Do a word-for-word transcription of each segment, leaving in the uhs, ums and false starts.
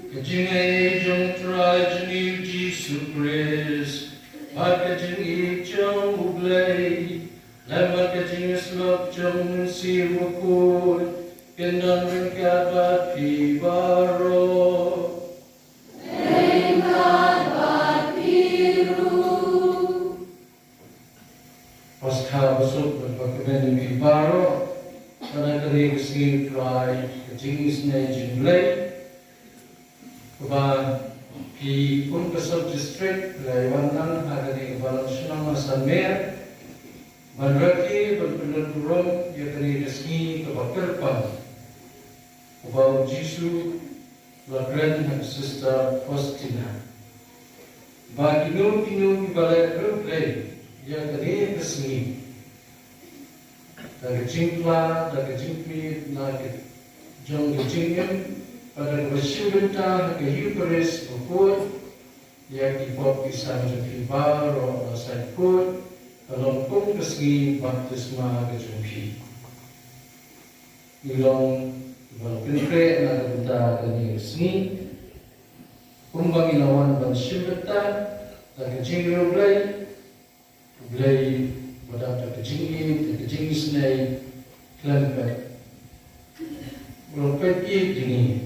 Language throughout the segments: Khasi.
Ka jingaiei jong u Trai jong ngi u Jisu Khrist, bad ka jingïeit jong u Blei, lem bad ka jingïasyllok jong u Mynsiem Bakhuid, kin don ryngkat bad phi baroh. Paskha basuk bad bakmen ïa phi baroh, ha kane ka sngi Trai, ka jingisynei jong u Blei, kaba phi kum ka sub district la ïa wan lang ha kane ka balang shnong ha San Mer, ban rakhe ban pynlong burom ïa kane ka sngi kaba kyrpang, kaba u Jisu la kren ha ka Sister Faustina. Ba kino kino kiba leh riewblei ïa kane ka sngi, da ka jingphla, da ka jingpynïaid na ka jong ka jingim, bad da kaba shim bynta ha ka Eucharist bakhuid, ïa ki pop ki sam jong phi baroh la sait khuid, ka long kum ka sngi baptisma ka jong phi. Ngi long kiba la pynkhreh na ka bynta kane ka sngi, kumba ngi la wan ban shim bynta da ka jingriewblei, U Blei, ba dap da ka jingïeit, da ka jingisynei khlem pep, u la peit ïeit ïa ngi,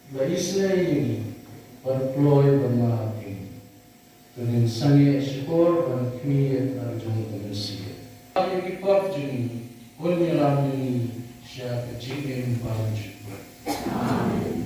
u la isynei ïa ngi, bad u kloi ban map ïa ngi. To ngin sangeh shukor ban khmih ïa ka jong u Mynsiem. Ïa ki pop jong ngi, un ïalam ïa ngi sha ka jingim ba la jubor. Amen.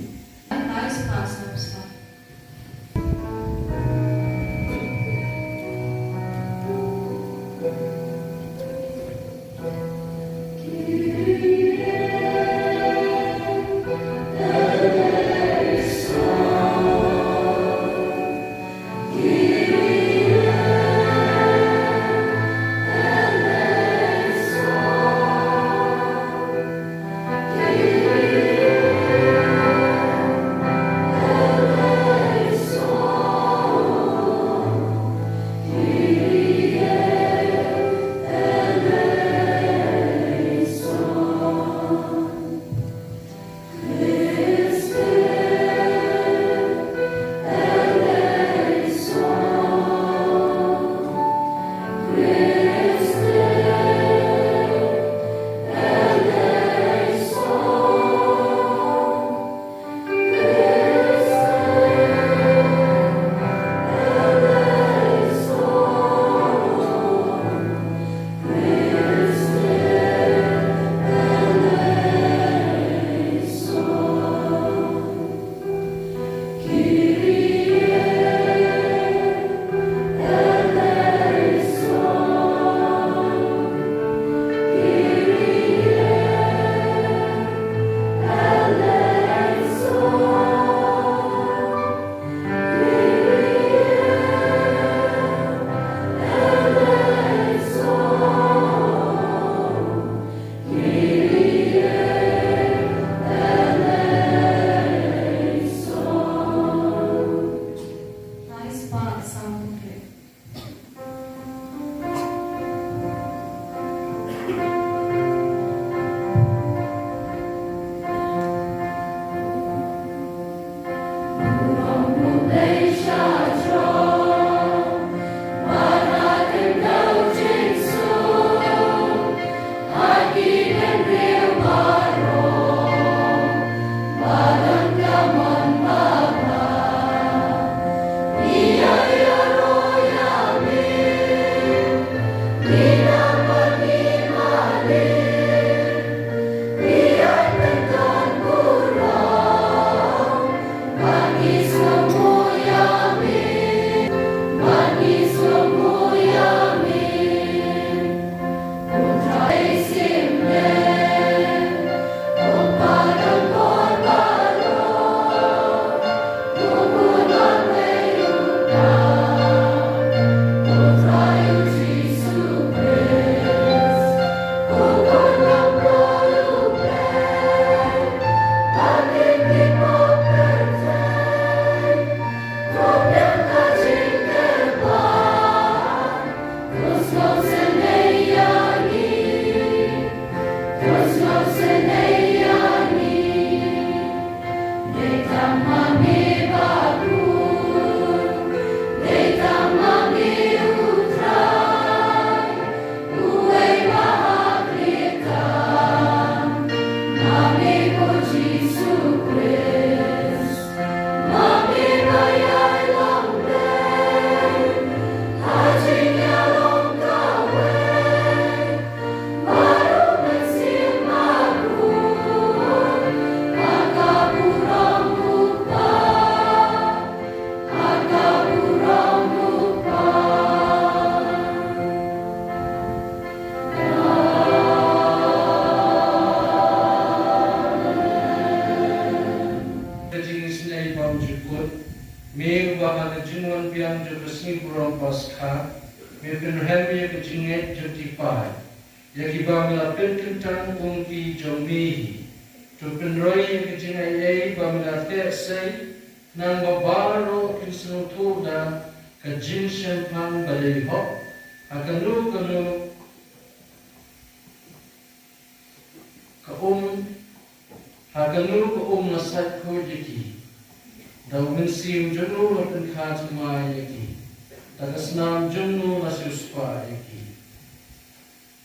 Me pynrhem ïa ka jingngeit jong ki paid, ïa kiba me la pynkyntang kum ki jong me hi. To pynroi ïa ka jingaiei ba me la teh sei, khnang ba baroh kin sngewthuh da ka jingshemphang ba dei hok ha kano kano ka um, ha kano ka um la sait khuid ïa ki. Da u Mynsiem jong u la pynkha thymmai ïa ki. Da ka snam jong u la siewspah ïa ki.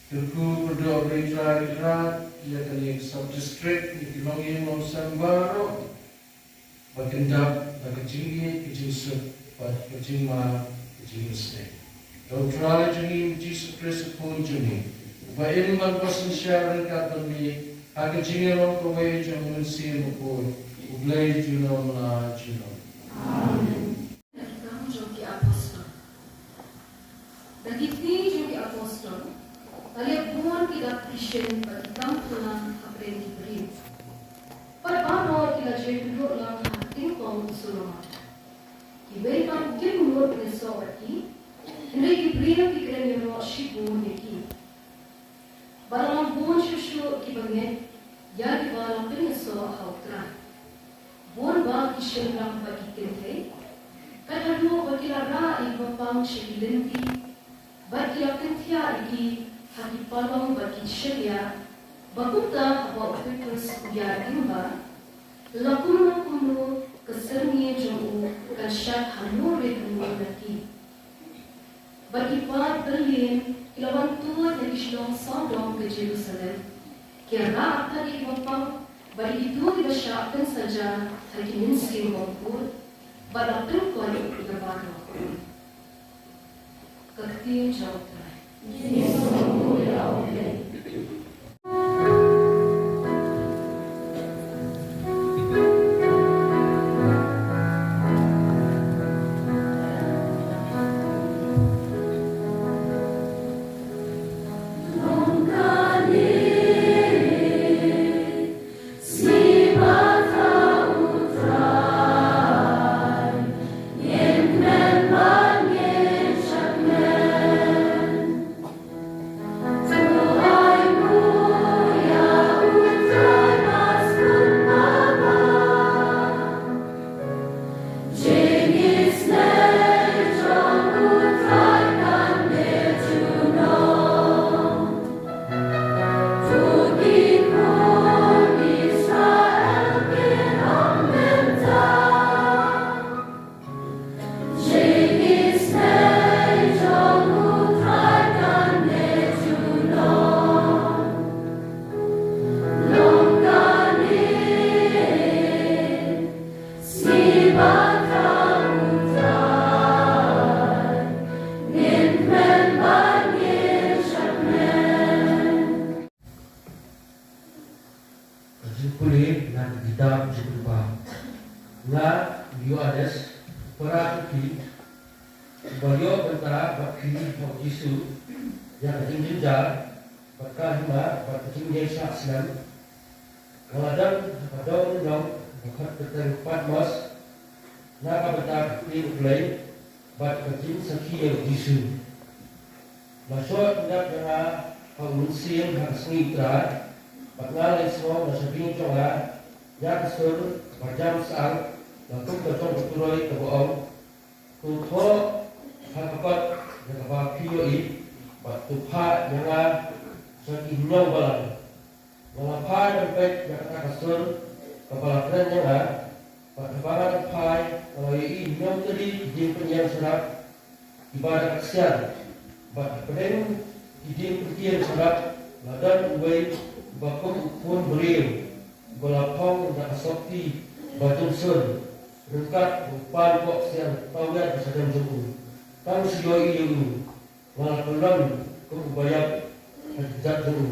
Kyrkhu kyrdoh ïa U Trai Kynrad ïa kane ka sub district, ïa ki longïing longsem baroh. Ba kin dap da ka jingïeit, ka jingsuk bad ka jingma, ka jingisnei. Da U Trai jong ngi Jisu Khrist u Khun jong ngi, uba im bad uba synshar ryngkat bad me ha ka jingïalong kawei jong U Mynsiem Bakhuid, U Blei junom la junom. Amen. Na ki Kam jong ki Apostol. Da ki Kti jong ki Apostol, la leh bun ki dak krisien bad ki kam pynlang hapdeng ki briew. Bad baroh ki la jingpynduh lang ha ka tyngkong u Solomon. Kiwei pat kim nud pynïasoh bad ki, hynrei ki briew ki kren ïaroh shibun ïa ki. Bad la long bun shuh shuh kiba ngeit ïa kiba la pynïasoh ha U Trai. Bun bah ki shynrang bad ki kynthei, kat haduh ba ki la rah ïa kiba pang sha ki lynti, bad ki la kynthiah ïa ki ha ki palong bad ki shynriah, ba kumta haba u Petrus u ïaid lyngba, la kumno kumno ka syrngiew jong u kan shad halor re halor na ki. Bad ki paid bymlien ki la wan tuid na ki shnong sawdong ka Jerusalem, ki ïarah artat ïa kiba pang bad ïa kito kiba shah pynsaja ha ki mynsiem bakhuid, bad la pynkoit ïa baroh. Ka ktien jong U Trai. Ka jingpule na ka kitab Jingpynpaw. Nga, Ïoannis, u para suki, uba ïoh bynta bad phi ha U Jisu ïa ka jingjynjar bad ka hima bad ka jingïaishah slem, nga la don ha ka dong lynnong ba khot kyrteng Patmos, na ka bynta ka ktien U Blei bad ka jingsakhi ïa U Jisu. La shoh khyndiat ïa nga ha u Mynsiem ha ka sngi U Trai, bad nga la ïohsngew na shading jong nga ïa ka sur ba jam syaid, la kum ka jong ka turoi kaba ong, to thoh ha ka kot ïa kaba phi ïohi, bad to phah ïa nga sha ki hynñiew balang. Nga la phai ban peit ïa kata ka sur kaba la kren ïa nga, bad haba nga la phai, nga la ïohi hynñiew tylli ki dieng pynïeng sharak kiba da ka ksiar, bad hapdeng ki dieng pynïeng sharak la don uwei uba kum u khun briew, uba la phong da ka sopti ba jynsur, ryngkat u pan bok ksiar tawiar ha shadem jong u. Tang shu ïohi ïa u, nga la kyllon kum uba ïap ha ki kjat jong u.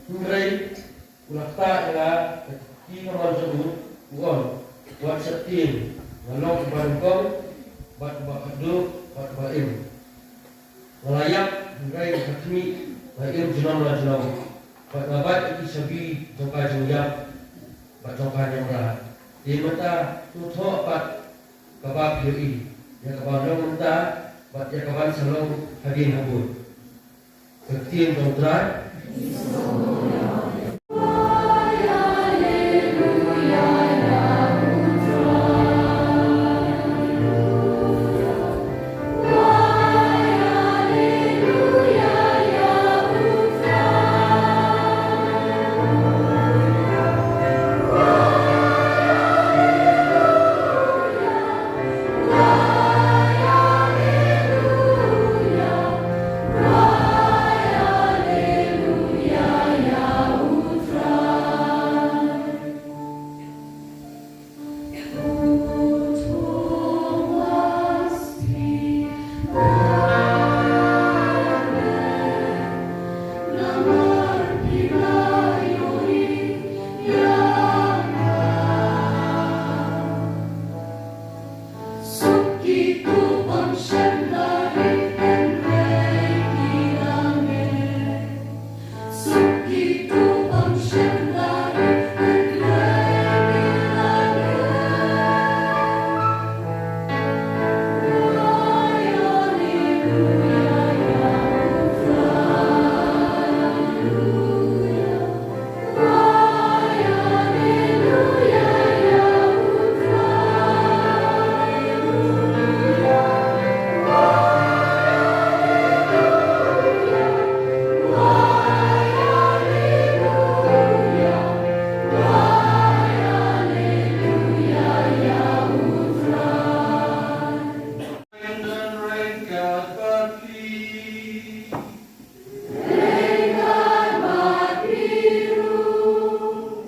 Hynrei u la ktah ïa nga da ki kti kamon jong u, u ong, wat sheptieng, nga long uba nyngkong bad uba khatduh bad uba im. Nga la ïap, hynrei ha ka khmih nga im junom la junom, bad nga bat ïa ki shabi jong ka jingïap bad jong ka niamra. Te mynta to thoh pat kaba phi ïohi, ïa kaba long mynta Bad ïa ka ban sa long hadien habud. Ka ktien jong U Trai.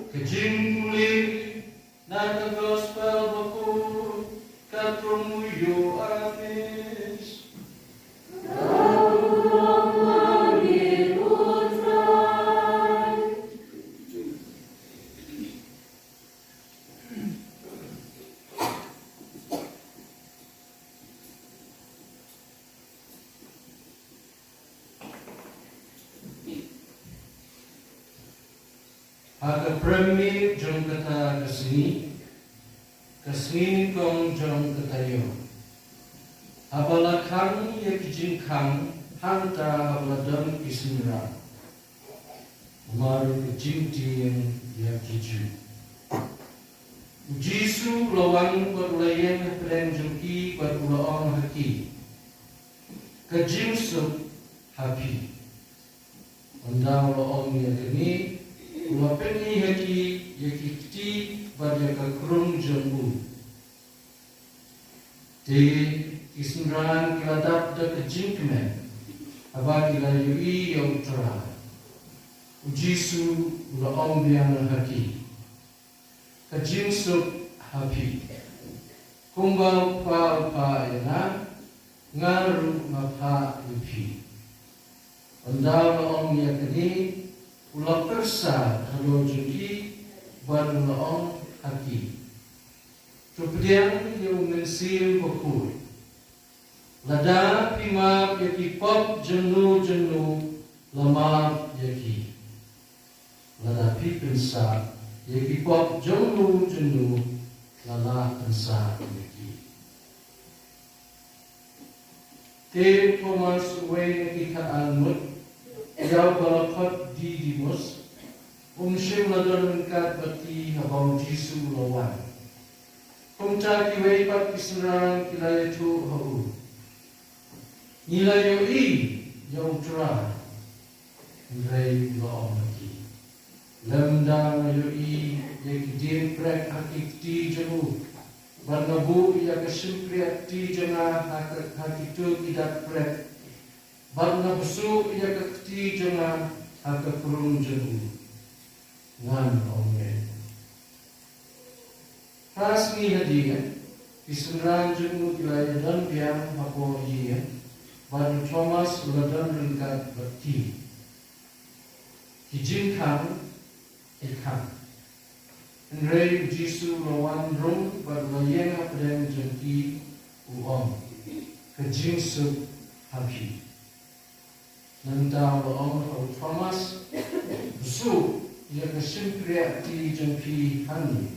Ka jingpule na ka Gospel Bakhuid katkum u Ïoannis. Ha ka prem miet jong kata ka sngi, ka sngi nyngkong jong ka taïew, haba la khang ïa ki jingkhang, hangta haba la don ki synran, u mad ruh ka jingtieng ïa ki Jiw. U Jisu u la wan bad u la ïeng hapdeng jong ki bad u la ong ha ki, "Ka jingsuk ha phi." Ynda u la ong ïa kane, u la pyni ha ki ïa ki kti bad ïa ka krung jong u. Te ki synran ki la dap da ka jingkmen haba ki la ïohi ïa U Trai. U Jisu u la ong biang ha ki, "Ka jingsuk ha phi. Kumba U Kpa u phah ïa nga, nga ruh nga phah ïa phi." Ynda u la ong ïa kane, u la pyrshah halor jong ki bad u la ong ha ki, "To pdiang ïa U Mynsiem Bakhuid. Lada phi map ïa ki pop jongno jongno, la map ïa ki. Lada phi pynsah ïa ki pop jongno jongno, la lah pynsah ïa ki." Te u Thomas, uwei na ki khatar ngut, ïa uba la khot Didimus, um shym la don ryngkat bad ki haba U Jisu u la wan. Kumta kiwei pat ki synran ki la ïathuh ha u, "Ngi la ïohi ïa U Trai." Hynrei u la ong ha ki, "Lymda nga ïohi ïa ki diengprek ha ki kti jong u, bad nga buh ïa ka shympriahti jong nga ha ka, ha kito ki dak prek, bad nga bsuh ïa ka kti jong nga ha ka krung jong u, ngan ong ïa." Phra sngi hadien, ki synran jong u ki la ïadon biang hapoh ïing, bad u Thomas u la don ryngkat bad ki. Ki jingkhang ki khang, hynrei U Jisu u la wan rung bad u la ïeng hapdeng jong ki, u ong, "Ka jingsuk ha phi." Nangta u la ong ha u Thomas, "Bsuh ïa ka shympriahti jong phi hangne,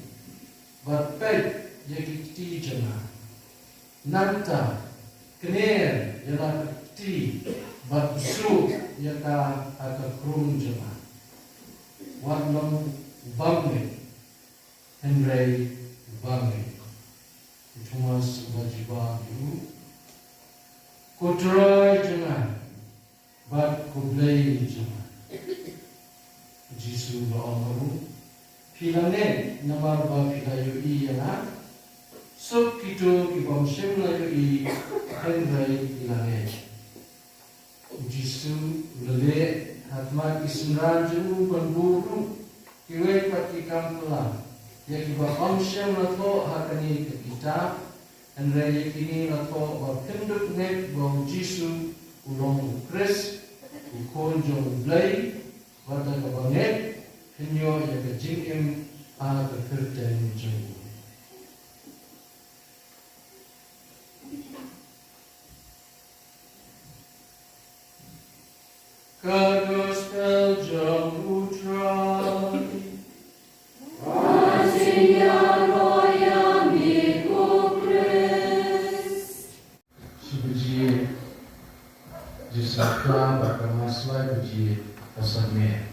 bad peit ïa ki kti jong nga. Nangta Kner ïa la ka kti bad suk ïa ka ha ka krung jong nga. Wat long bam ne, hynrei bam ne. U Thomas u la jubab ïa u, Ko Trai jong nga bad ko Blei jong nga. U Jisu u la ong ha u, Phi la ngeit namar ba phi la ïohi ïa nga? Suk kito ki bym shym la ïohi hynrei ki la ngeit. U Jisu u la leh ha khmat ki synran jong u ban buh ruh kiwei pat ki kam phylla ïa kiba ym shym la thoh ha kane ka kitab. Hynrei ïa kine la thoh ba phin dup ngeit ba u Jisu u long u Khrist, u Khun jong U Blei, bad da kaba ngeit phin ïoh ïa ka jingim ha ka kyrteng jong u. Ka Gospel jong U Trai. Shi baje, baje saw phra bad ka maslai baje ka sangeh.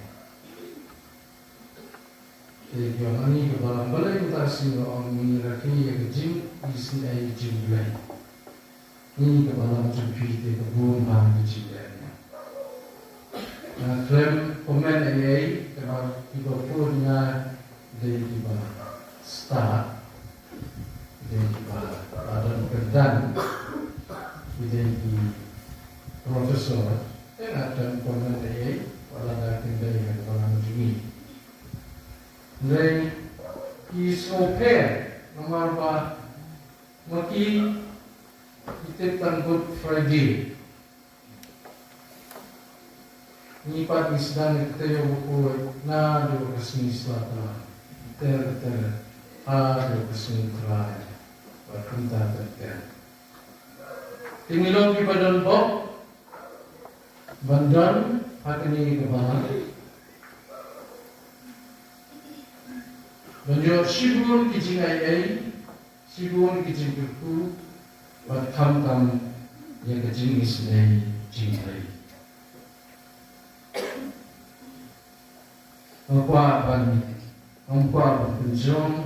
Te ki ong, ani ka balang, balei mynta ka sngi nga ong ngi rakhe ïa ka jingisynei jong U Blei? Ngi ka balang jong phi te ka bun bha ka jingeh. Nga khlem comment ei ei, namar kiba phone ïa nga dei kiba stad, dei kiba la don kyrdan, dei ki professor, te nga khlem comment ei ei, wat la da kin dei ha ka balang jong ngi. Hynrei ki sngewpher, namar ba ma ki ki tip tang Good Friday. Ngi pat ngi sdang ïa ka taïew ba khuid naduh ka sngi Sla Tlang, ter ter, haduh ka sngi Trai, bad kumta ter ter. Te ngi long kiba don bok ban don ha kane ka balang, ban ïoh shibun ki jingai ei, shibun ki jingkyrkhu, bad khamtam ïa ka jingisynei jong U Blei. Nga kwah ban, nga kwah ban pynjong,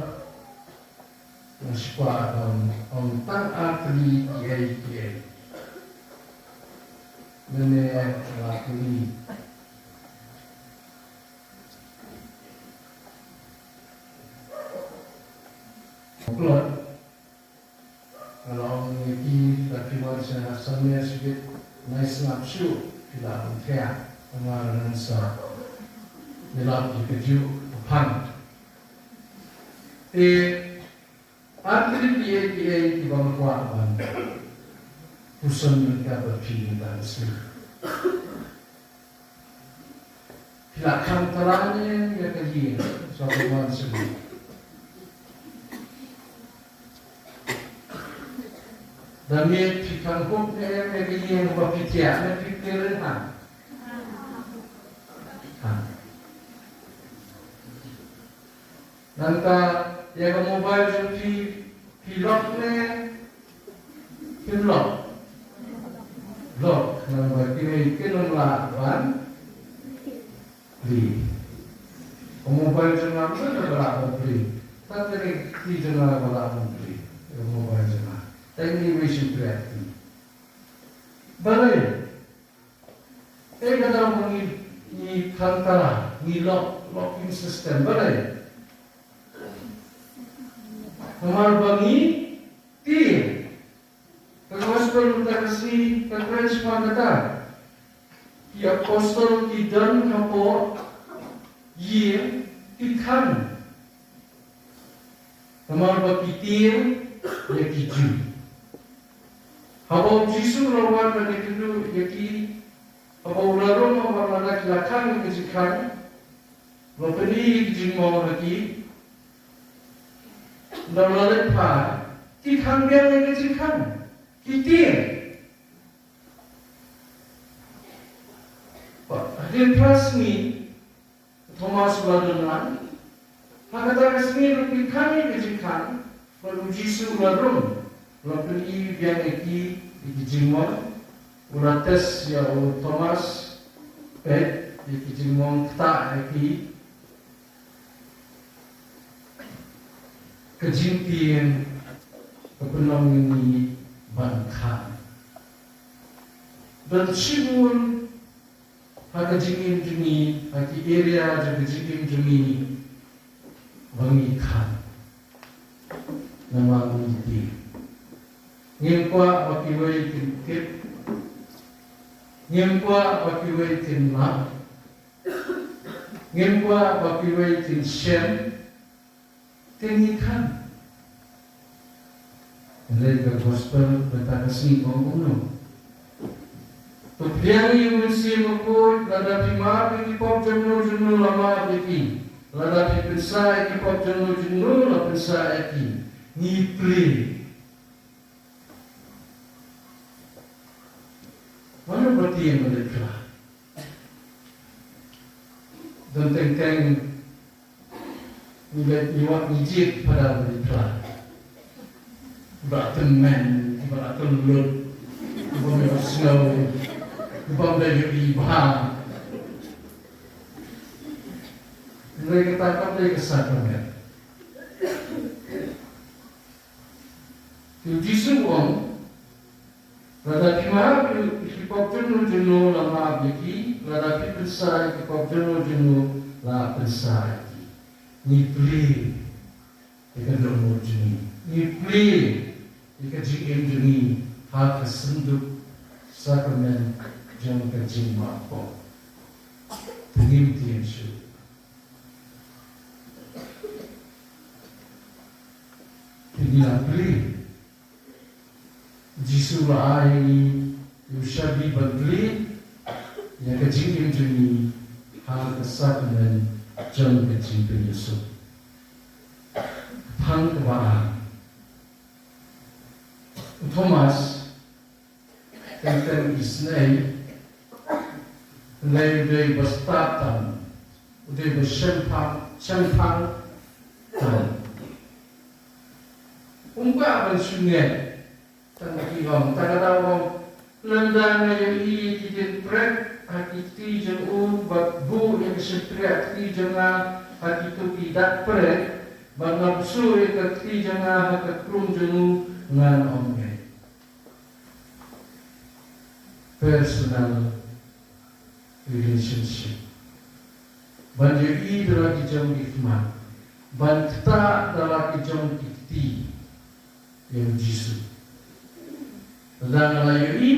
nga shu kwah ban ong tang ar tylli kiei kiei. Mynne la pule. Plot. Nga la ong ïa ki, lada phi wan sha Hassan Mess, phi nai sngap shuh, phi lah ban thiah, namar ngan sa ïalap ïa kajuh ka phang. Te, ar tylli kiei kiei kiba nga kwah ban puson ryngkat bad phi mynta ka sngi. Phi la khang tyrwa ne em ïa ka ïing, sha ba wan sha ngi? Da miet phi khang hup ne em ïa ka ïing ba phi thiah, ne phi kyrhai? Ha. Nangta ïa ka mobile jong phi, phi lock ne phim lock? Lock, namar ba kine kin ym lah ban plie. Ka mobile jong nga mynta ka lah ban plie. Tang kane ka kti jong nga ka lah ban plie. Ka mobile jong nga. Tang kine wei shu plie. Balei? Te ka daw ba ngi, ngi khang tyrwa, ngi lock, locking system, balei? Namar ba ngi tieng. Ka gospel mynta ka sngi ka kren shaphang kata. Ki apostol ki don hapoh ïing ki khang. Namar ba ki tieng ïa ki Jiw. Haba u Jisu u la wan ban ïakynduh ïa ki, haba u la rung, haba lada ki la khang ïa ka jingkhang, u la pyni ïa ki jingmong ha ki. Ynda u la leit phai, ki khang biang ïa ka jingkhang. Ki tieng. Bad hadien phra sngi, Thomas u la don lang. Ha kata ka sngi ruh ki khang ïa ka jingkhang, bad u Jisu u la rung, u la pyni biang ïa ki ki jingmong, u la test ïa u Thomas, peit ïa ki jingmong, ktah ïa ki. Ka jingtieng ka pynlong ïa ngi ban khan. Don shibun ha ka jingim jong ngi, ha ki area jong ka jingim jong ngi ba ngi khan. Namar ngi tieng. Ngim kwah ba kiwei kin tip. Ngim kwah ba kiwei kin map. Ngim kwah ba kiwei kin shem. Te ngi khan. Hynrei ka gospel mynta ka sngi ka ong kumno? To pdiang ïa u Mynsiem Bakhuid, lada phi map ïa ki pop jongno jongno la map ïa ki. Lada phi pynsah ïa ki pop jongno jongno la pynsah ïa ki. Ngi plie. Mano ba tieng, mano ba phla? Don teng teng ngi leit, ngi wad, ngi jied phadar, ngi phla. Ba tymmen, ba tymmen lut, ba me ba sngew, ba me ïohi bha. Hynrei kata kam dei ka sakramen. Te u Jisu u ong, lada phi map ïa ki pop jongno jongno la map ïa ki, lada phi pynsah ïa ki pop jongno jongno la pynsah ïa ki. Ngi plie ïa ka dohnud jong ngi. Ngi plie ïa ka jingim jong ngi ha ka synduk sakramen jong ka jingmap pop. Te ngim tieng shuh. Te ngi la plie. Jisu la ai ïa ngi u shabi ban plie ïa ka jingim jong ngi ha ka sakramen jong ka jingpynïasoh. Phang kaba ar. U Thomas, teng teng isynei, hynrei u dei ba stad tam, u dei ba shemphang, shemphang tam. Um kwah ban shu ngeit, tang ki ong, tang ka daw ong, lada nga ïohi ki diengprek ha ki kti jong u, bad buh ïa ka shympriahkti jong nga ha kito ki dakprek, bad nga buh ïa ka kti jong nga ha ka krung jong u, ngan ym ngeit. Personal relationship. Ban ïohi da la ki jong ki khmat. Ban ktah da la ki jong ki kti ïa u Jisu. Lada nga la ïohi,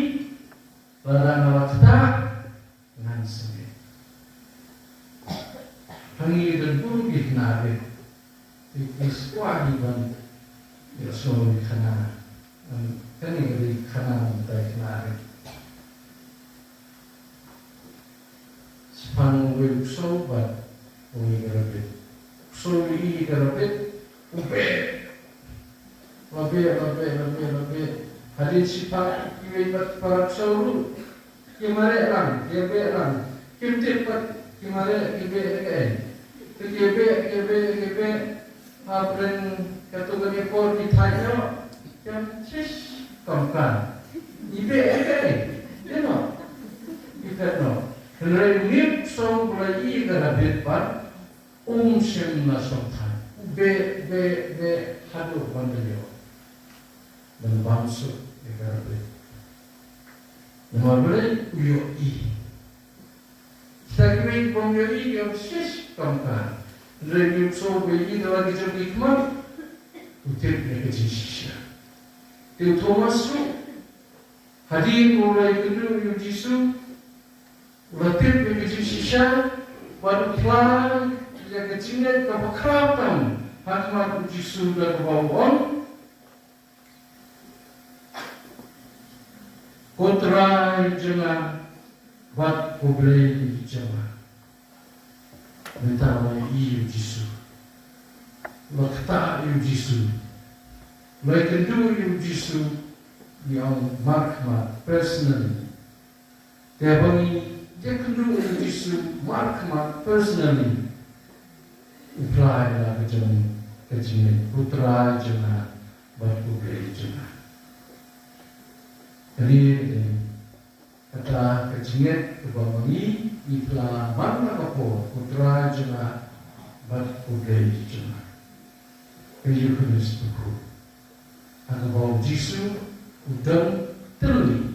lada nga la ktah, ngan sngewthuh. Hangne don bun ki khynnah rit. Ki, ki sngewbha ban ïohsngew ïa ki khana. Em, kane ka dei ka khana na ka bynta ki khynnah rit. Shaphang uwei u ksew bad uwei ka rabbit. U ksew u ïohi ïa ka rabbit, u beh. La beh, la beh, la beh, la beh. Hadien shiphang, kiwei pat ki para ksew ruh ki mareh lang, ki beh lang. Kim tip pat ki mareh, ki beh ïa kaei. Te ki beh, ki beh, ki beh. Hapdeng katto katne por ki thait noh. Kim shish kam kan. I beh ïa kaei. Ïa noh. I phet noh. Hynrei une u ksew u la ïohi ïa ka rabbit pat. Um shym la shongthait. U beh, beh, beh, haduh ban da ïoh. Ban bam suk ïa ka rabbit. Namar balei? U ïohi. Kita kiwei bym ïohi ki ong shish kam kan. Hynrei une u ksew ba ïohi da la ki jong ki khmat, u tip ïa ka jingshisha. Te u Thomas ruh, hadien ba u la ïakynduh ïa u Jisu, u la tip ïa ka jingshisha, bad u phla ïa ka jingngeit kaba khraw tam ha khmat u Jisu da kaba u ong, Ko Trai jong nga bad ko Blei jong nga. Mynta u la ïohi ïa u Jisu. U la ktah ïa u Jisu. U la ïakynduh ïa u Jisu. Ngi ong markhmat personally. Te haba ngi ïakynduh ïa u Jisu markhmat personally, u phla ïa la ka jong ka jingngeit, Ko Trai jong nga bad ko Blei jong nga. Kane ka dei kata ka jingngeit kaba ma ngi ngi pynlong man la ka por, ko Trai jong nga bad ko Blei jong nga, ka Eukharist bakhuid. Ha kaba u Jisu u don tylli.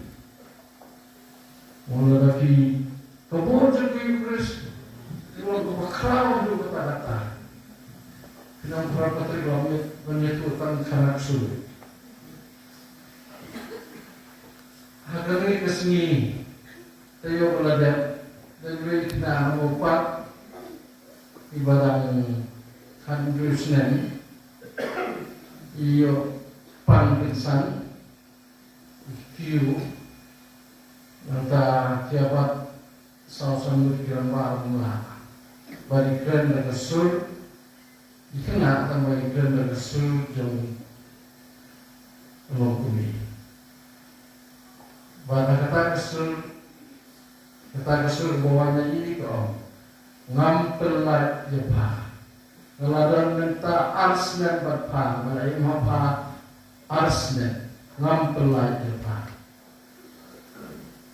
Wan lada ki, ka bor jong ka Eukharist, ki wan kaba khraw haduh katta katta. Ki nang para patri wan ïa, wan ïathuh tang khana ksuid. Ha kane ka sngi, taïew ba la dep, dang ïoh i khynnah na Mawpat, iba dang khathynriew snem, i ïoh pang kynsan, i kiew, nangta ki ïa bat saw san ngut ki rangbah rangbah. Bad i kren da ka sur, i khynnah tang ba i kren da ka sur jong u longkmie. Bad ha kata ka sur, kata ka sur ba wan na i ka ong, ngam pyllait ïa pha. Nga la don mynta ar snem bad pha, nga la im ha pha ar snem, ngam pyllait ïa pha.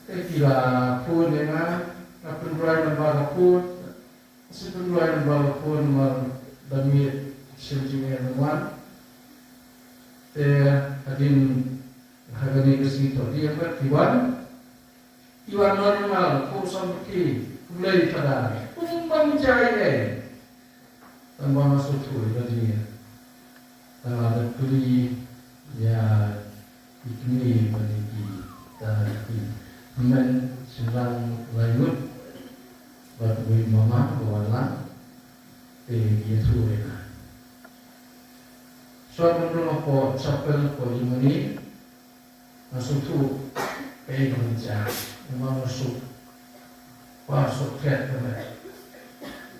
Te ki la phone ïa nga, nga pynduwai number ka phone, nga shu pynduwai number ka phone namar da miet shen jingeh ngan wan. Te hadien ha kane ka sngi to dei ïa ki wan. Iwan normal, ko samrkhie, khublei phadar. Kum bym jia ei ei. Tang ba nga sngewthuh ïa ka jingeh. Tang ba nga kylli ïa i kmie bad ïa kita ki hynmen shynrang lai ngut. Bad uwei u mama ba wan lang. Te ki ïathuh ïa nga. Shuwa ban rung hapoh chapel hapoh Germany. Nga sngewthuh kaei kaba jia, namar nga sngewthuh ba sngewthuh ka met.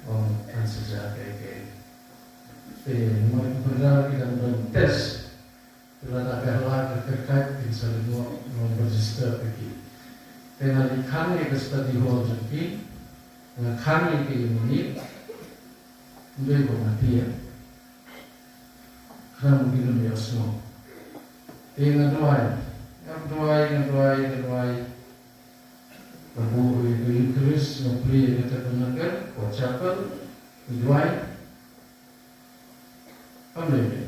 Ong kan sa jia kaei kaei. Te namar ki brother ki dang don test. Te lada ka la ka kyrkhat kin sa lyngngoh, nga register ïa ki. Te nga dei khan ïa ka study hall jong ki. Nga khan ïa ki ïa mani. Ym dei ba nga tieng. Khnang ba kin ym ïohsngew. Te nga duwai, nga duwai, nga duwai, nga duwai. Nga buh ïa ka Eucharist, nga plie ïa ka tabernacle, ka chapel, nga duwai. Kam dei.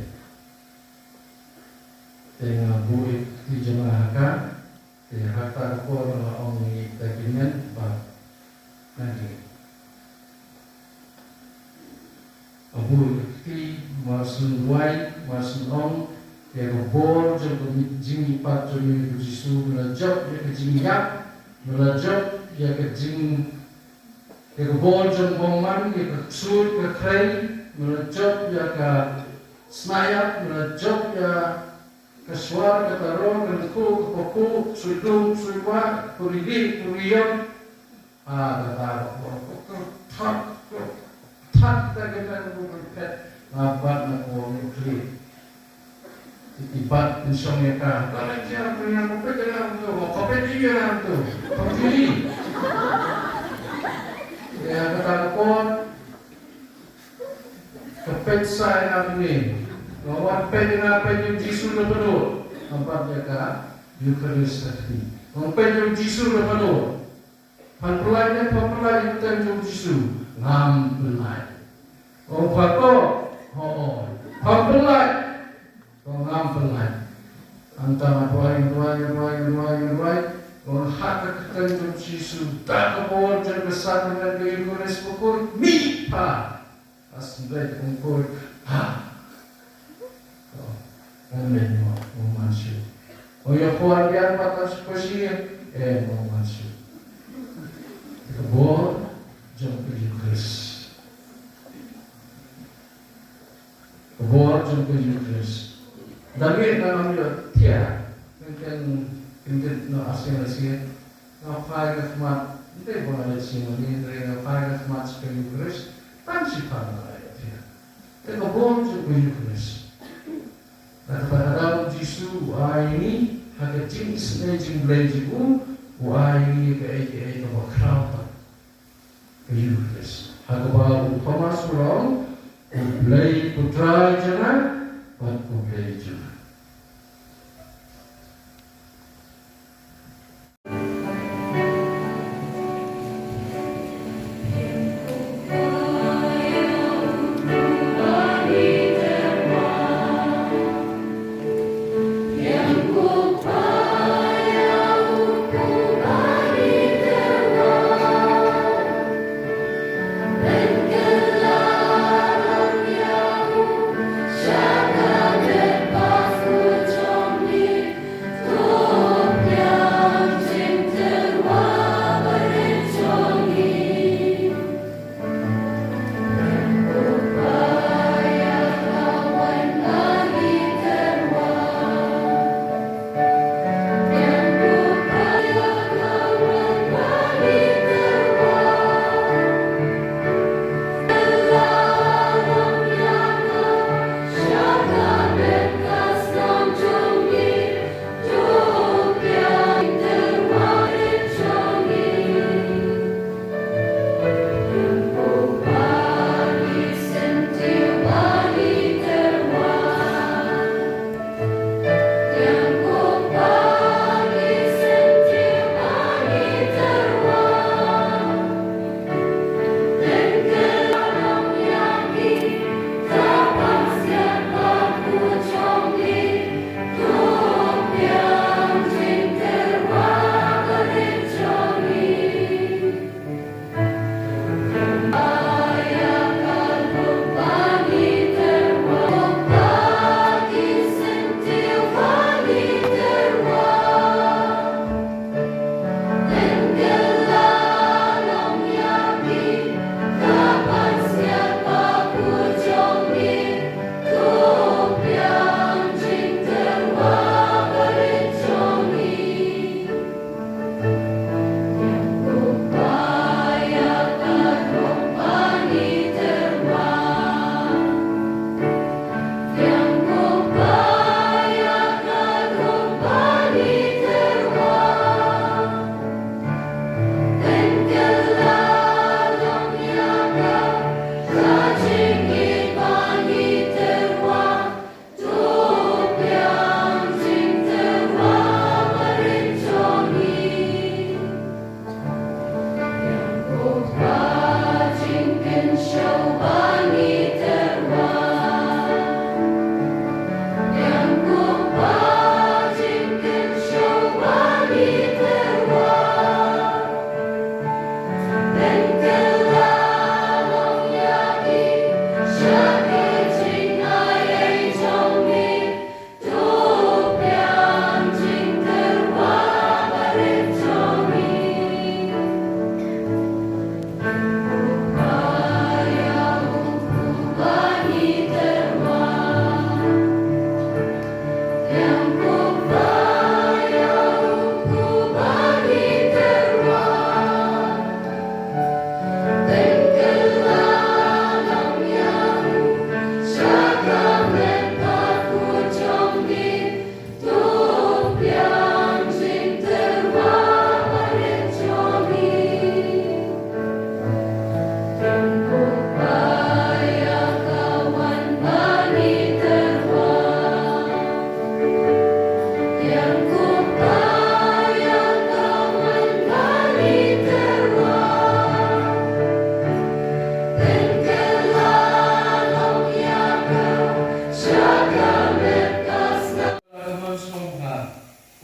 Te nga buh ïa ka kti jong nga ha ka. Te ha kata ka por nga la ong ïa kita ki hynmen ba nga dei. Nga buh ïa ka kti, mar shu duwai, mar shu ong, ïa ka bor jong ka jingmihpat jong me ko Jisu, me la jop ïa ka jingïap, me la jop ïa ka jing, ïa ka bor jong bymman, ïa ka ksuid ka khrei, me la jop ïa ka sniap, me la jop ïa ka shwar, ka tarong, ka lyngkhuh, ka pakuh, sui dum, sui wah, ka rili, ka riam. Ah, kata ka por, ka thak, ka thak, ka kata ka por, ka phet. Nga bat na ka wang u khlieh. Ki bat pynshong ïa ka. Ka la jia, ka ïa, ka phet ïa ka tu, ka phet ïa ka tu. Ka phet ïa. Ïa, kata ka por. Ka peit sa ïa nga mynne. Nga wan peit ïa nga peit ïa u Jisu na Baduk. Nga bat ïa ka Eucharist ha kti. Nga peit ïa u Jisu na Baduk. Phan pyllait ne phan pyllait ïa ka kyrteng jong u Jisu. Ngam pyllait. Nga phan to. Ho. Phan pyllait. Ko ngam pyllait. Hangta nga duwai, duwai, duwai, duwai, duwai. Ko ha ka kyrteng jong u Jisu, da ka bor jong ka sakramen ka Eucharist bakhuid, mih pha. As ndai kong khuid. Ha. Ko. Amen mo, mo man shu. Mo ïa khwan biang pat as ko shi. Eh, mo man shu. Ka bor jong ka Eucharist. Ka bor jong ka Eucharist. Da ngi ngam ïohthiah. Kin, kin, kin, kin, no, arsien, arsien. Nga phai ka khmat. Ym dei ba nga leit shim mani, hynrei nga phai ka khmat sha ka Eucharist. Tang shiphang nga la ïohthiah. Te ka bor jong ka Eucharist. Kata ka daw u Jisu u ai ngi, ha ka jingisynei jingblei jong u, u ai ngi kaei kaei kaba khraw tam. Ka Eucharist. Ha kaba u Thomas u la ong, U Blei, U Trai jong nga, bad U Blei jong nga.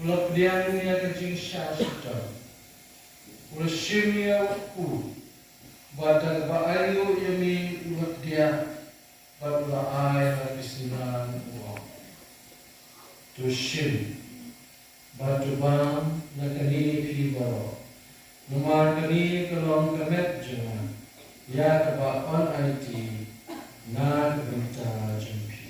U la pdiang ïa ka jingshah shitom, u la shim ïa u kpu, bad da kaba ainguh ïa me u la pdiang, bad u la ai ha ki synran, u ong: To shim bad to bam na kane phi baroh, namar kane ka long ka met jong nga, ïa kaba yn aiti na ka bynta jong phi.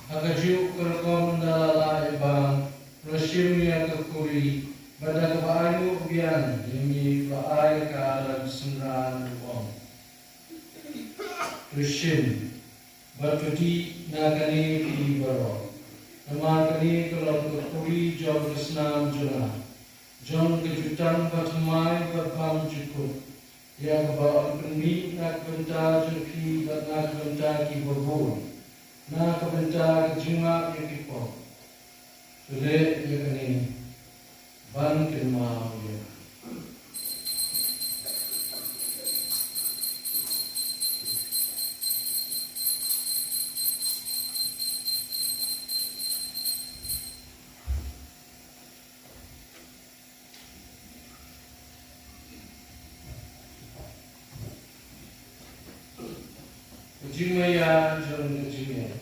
Ha kajuh ka rukom, ynda la lah ïa bam, u la shim ïa ka kuri, bad da kaba ainguh biang ïa me u la ai ïa ka ha ki synran, u ong: To shim bad to dih na kane phi baroh, namar kane ka long ka kuri jong ka snam jong nga, jong ka jutang bathymmai bad bymjukut, ïa kaba yn pynmih na ka bynta jong phi bad na ka bynta kiba bun, na ka bynta ka jingmap ïa ki pop. To leh ïa kane ban kynmaw ïa nga. Ka jingmaïa jong ka jingïeit.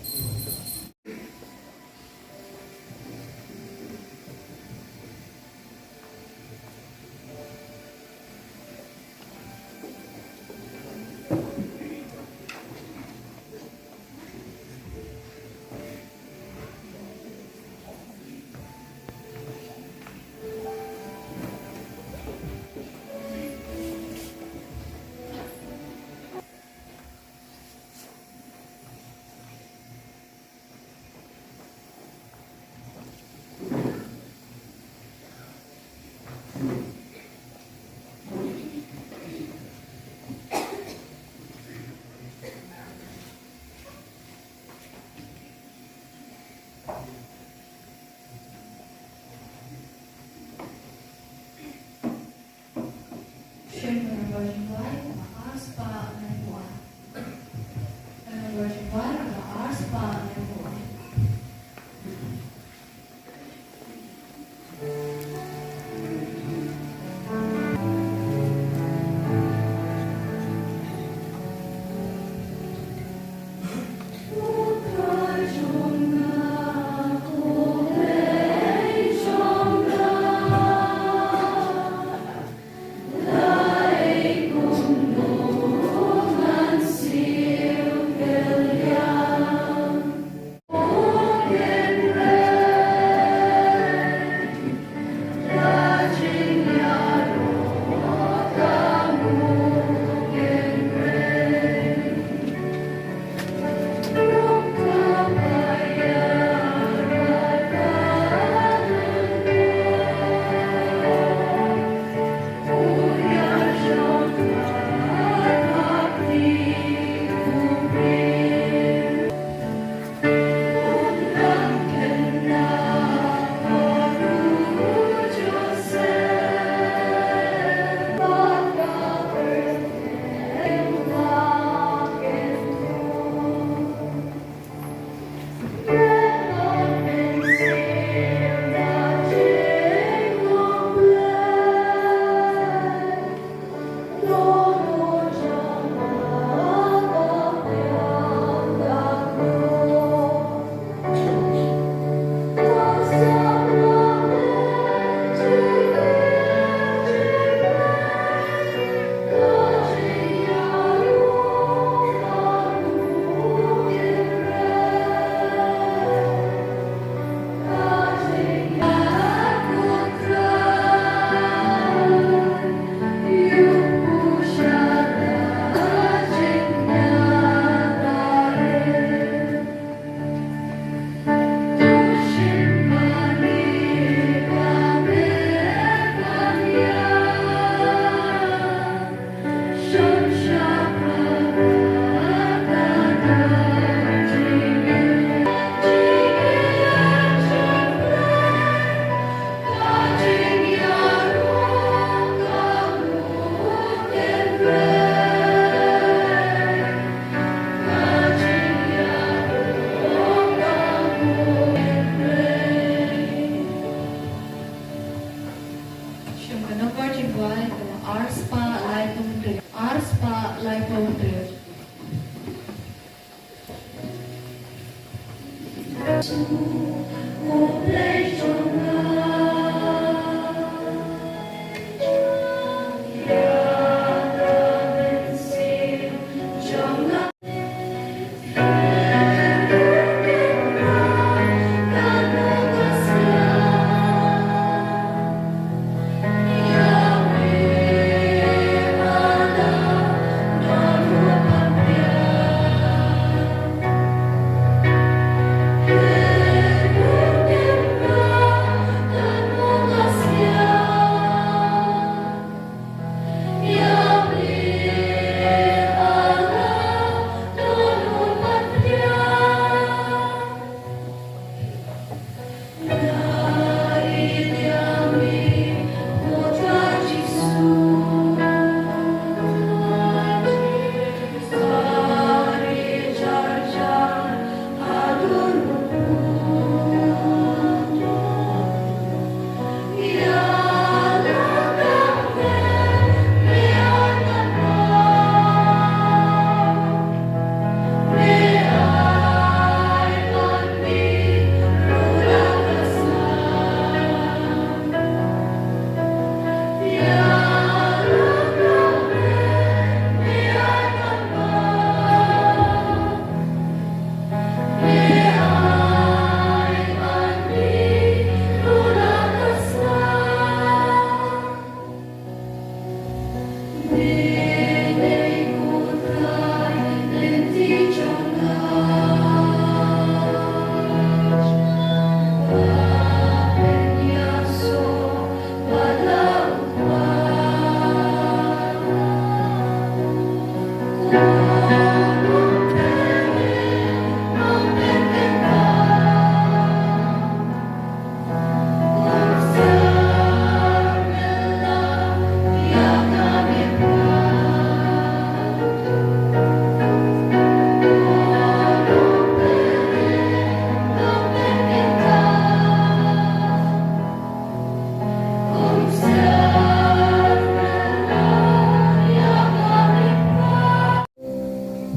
Shem, ka nombar jingduwai kaba ar spah laiphew ar. Ka nombar jingduwai kaba ar spah laiphew ar. Arspah laiphew hynriew. Arspah laiphew hynriew.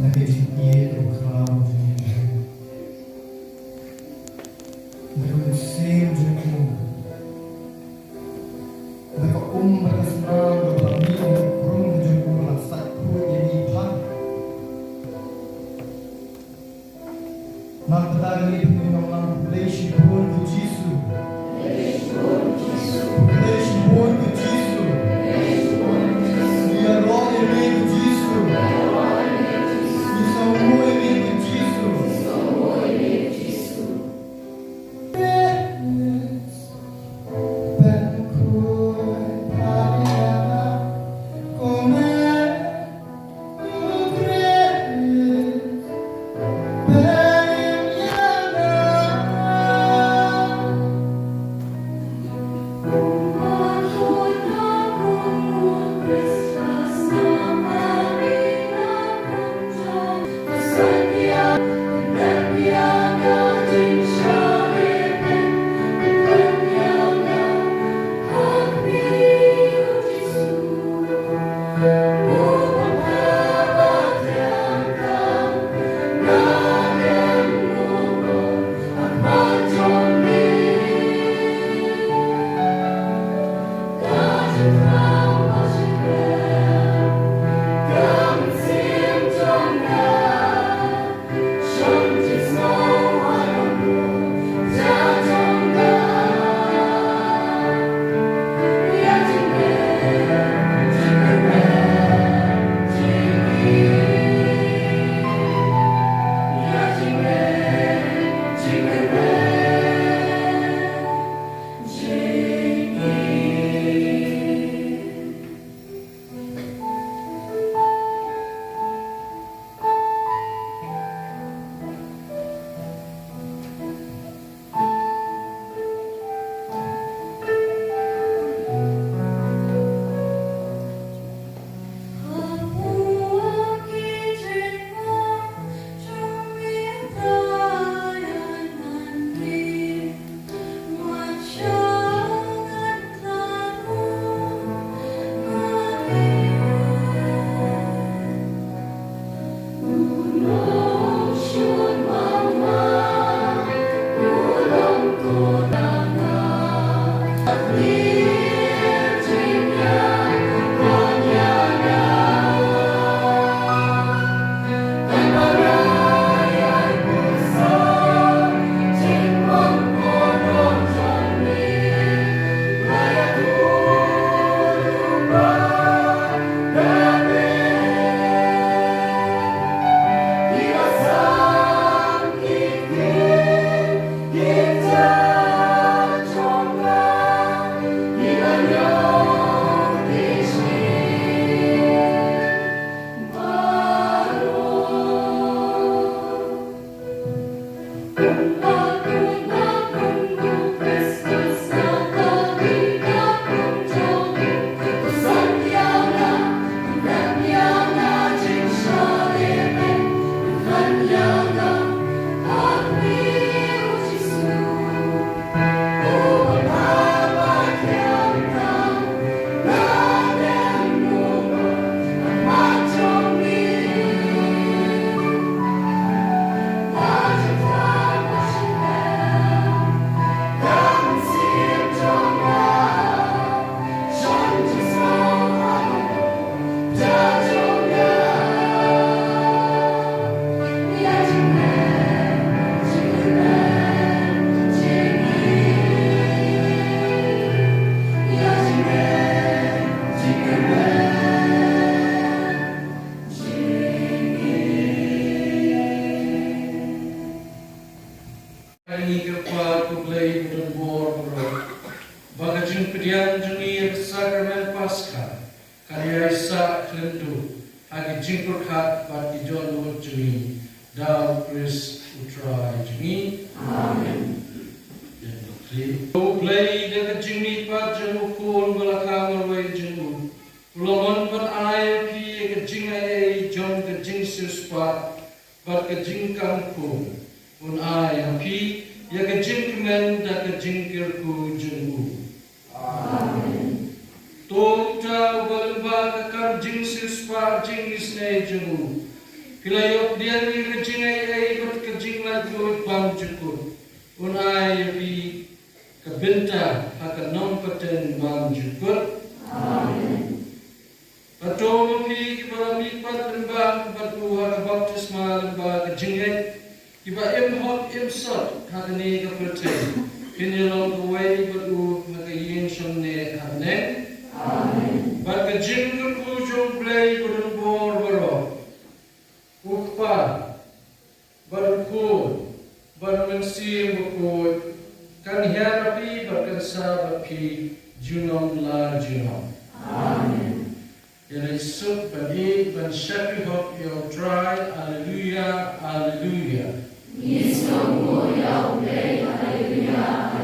Na ka jingïeit ruh ka la, na ka mynsiem jong u, na ka um bad ka snam kaba la mih na ka khun jong u, la sait khuid ïa ngi bha. Nangta ngi pynlong lang, khublei shibun ko Jisu. Khublei shibun ko Jisu. Ngi ïaroh ïa me ko Jisu. Ngi sngewnguh ïa me ko Jisu. Paskha kan ïai sah khlem duh ha ki jingpyrkhat bad ki dohnud jong ngi da U Khrist U Trai jong ngi. Amen. Ïa U Blei da ka jingmihpat jong U Khun ba la kha marwei jong u, u la mon ban ai ïa phi ïa ka jingaiei jong ka jingsiewspah bad ka jingkam khun. Un ai ha phi ïa ka jingkmen da ka jingkyrkhu jong u. Amen. To uta uba lyngba ka kam jingsiewspah jingisynei jong u phi la ïoh pdiang ïa ka jingaiei bad ka jinglaitluid bymjukut, un ai ïa phi ka bynta ha ka nongpateng bymjukut. Amen. Bad to ma phi kiba la mihpat lyngba bad u ha ka baptisma lyngba ka jingngeit, kiba im hok im sot ha kane ka pyrthei, phin ïalong kawei bad u ha ka ïing shongneh ha bneng. Amen. Bad ka jingkyrkhu jong U Blei badonbor baroh, U Kpa bad U Khun bad U Mynsiem Bakhuid, kan hiar ha phi bad kan sah bad phi junom la junom. Amen. Ïa leit suk ban ïeit ban shakri hok ïa U Trai. Alleluia, alleluia. Ngi sngewbha ïa U Blei, alleluia.